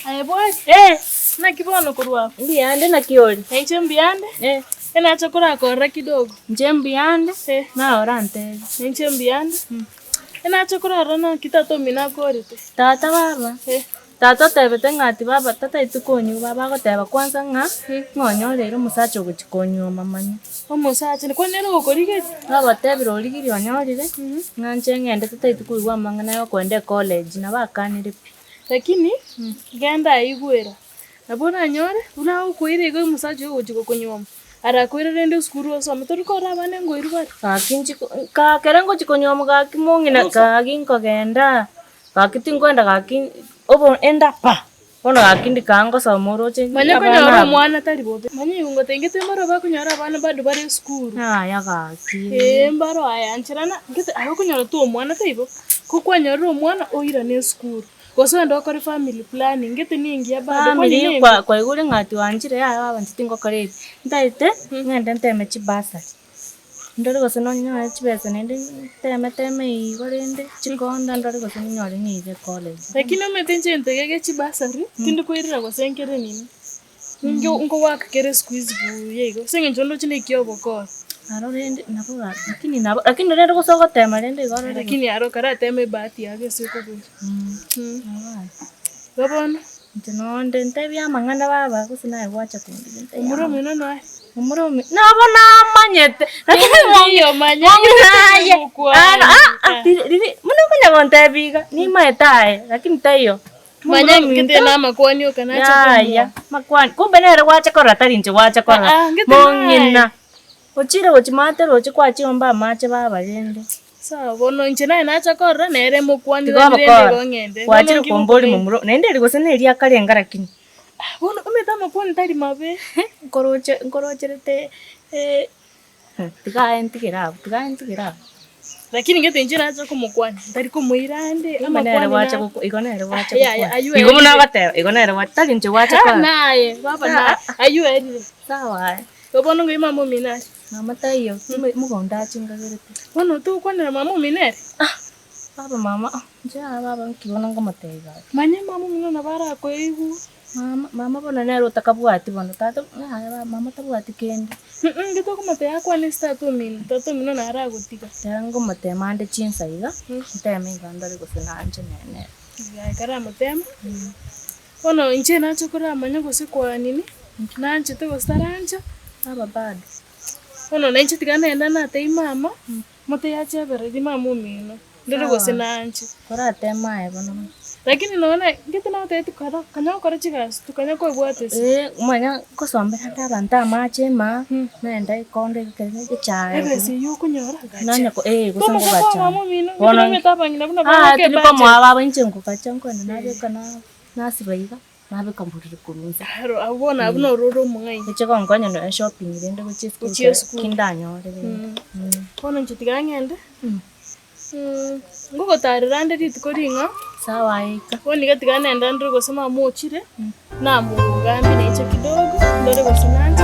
Aye bwari? Eh. Naki bono korwa abwo? Mbuyande naki ore? Inche mbuyande. Eh. Enacha korakorora kidogo. Inche mbuyande. Eh. Naye orantebie. Inche mbuyande. Enacha korarora naki tata omino akorete. Tata baba. Eh. Tata otebete ng'a ati baba tataeti konywa baba agoteba kwanza ng'a ng'a onyoreire omosacha ogochia konyuoma manya. Omosacha, kwani nere ogokorigeria? Baba otebire origirie onyorire, ng'a inche ng'ende tataeti koigwa amang'ana ya okoenda ecollege, nabo akanire pi. Lakini genda aigwera, nabo oranyore buna agokoira iga omosacha oyo ogochia gokonyuoma, arakoire rende esukuru osome, tori korora abana ngoirwa bare. Gaki inche ko ka ekero ngochia konyuomwa gaki mong'ina gaki nkogenda, gaki tinkoenda gaki obo enda pa, bono gaki ndika ngosoma oroche Manya abana konyora aba. omwana tari bobe, manya igo ngotengete mbaro bakonyora abana bado bare esukuru. Yaya gaki. Eeh mbaro aya ancherana, gete aye okonyora tu omwana taibo, ko kwanyorire omwana oirane esukuru, gose ogende okore family planning, gete ningiya bado kwani Family nembe. kwa kwaigure ng'a ati wanchire yaya baba inche tingokora ebi, ntaete ng'ende nteme chibasari. Ndore gose nonyore chibesa naende nteme teme igo rende chikonda ndore gose ninyore ng'eire ecollege. Lakini omanyete inche egento eke gie chibasari, tindi koirera gose nkere nini, ninki nko work kere siku hizi buya igo, ase eng'encho ndoche naki ogokora. Aro rende nabo gaki lakini nabo lakini rende gose ogotema rende igo orore gose. Lakini aro karateme ebahati yago ase okobua. Nabo aye. Igo bono. Inche nonde ntebie amang'ana baba gose naye gwacha kondigia ntebie Omura omino noe. Omura omi nabo namanyete lakini Mbuya omanye mong'ina aye aa riri buna okonya gontebia iga nimaete aye lakini taiyo. Manya ngete na amakwani oka nacha komoa. Yaya makwani kumbe nere gwacha korora tari inche gwacha korora Ah, ngete mong'ina ochire gochia maate roche kwachiomba amache baba rende. Sawa bono inche naye nacha korora nere mokwanire Tiga rende obokora igo ng'ende. Bono gwachire nki kombori mokoreire? momura naende eri gose neri akarenga lakini. Bono omanyete amakwani tari mabe. Nkoroche nkorocherete tiga aye ntigere abwo, tiga aye ntigere abwo. Lakini gete inche nacha komokwania, ntari komoira ande, Kumbe nere amakwani gwacha na gokwa igo nere gwacha Yaya, gokwana. aywo Igo buna erire. agoteba, igo nere gwacha tari inche gwacha Ah, kora. naye, baba naye, aywo erire. Sawa aye. Igo bono ng'ai mama omino are? Mama taiyo, mogondo achingagerete. Bono togokwanera mama omino ere? Ah, baba mama, inche aa baba nki bono ngomotebia gaki. Manya mama omino nabo arakoigwe. Mama, mama bono nere otakabwati bono, tata yaya baba mama tabwati kende. Inki tokomotebia akwane ase tata omino, tata omino naro agotiga. Ekero ngomotema ande chinsa iga, nteme iga ndore gose nanche nere. Yaya karamotema, bono inche nache koramanya gose kwa nini, nanchete gose tarancha, Baba bado. Bono nainche tiga nagenda natebia mama, motebie achebererie mama omino, ndore gose nanche. Korateme aye bono. Lakini nonya ngete nagotebetie kora konya gokora chigasi tu, konya koebwata ase. Eeh omanya ngosombera ande abanto amache imaa, naenda ekonda ekere echae. Ebesa eywo okonyora gacha. Nanya ko eh gose Tomosa koa ngogacha. mama omino, Bono ngete nomanyete abang'ina buna ah bagoaka tindi ebudget. komoa baba inche ngogacha nkoenda nabeka na nasiba iga. Nabeka mborere korwa inse. Aro abwo bono abwo noro ore omong'aini. Eche gonkonya nonya shopping rende gochia esukuru Gochia esukuru. ki ndanyore rende. Bono inche tiga ng'ende, ngogotarera ande rituko ring'ao, Sawa aye ika. bono iga tiga nende ndore gose mama ochire, namogambi nainche kidogo, ndore gose nanche.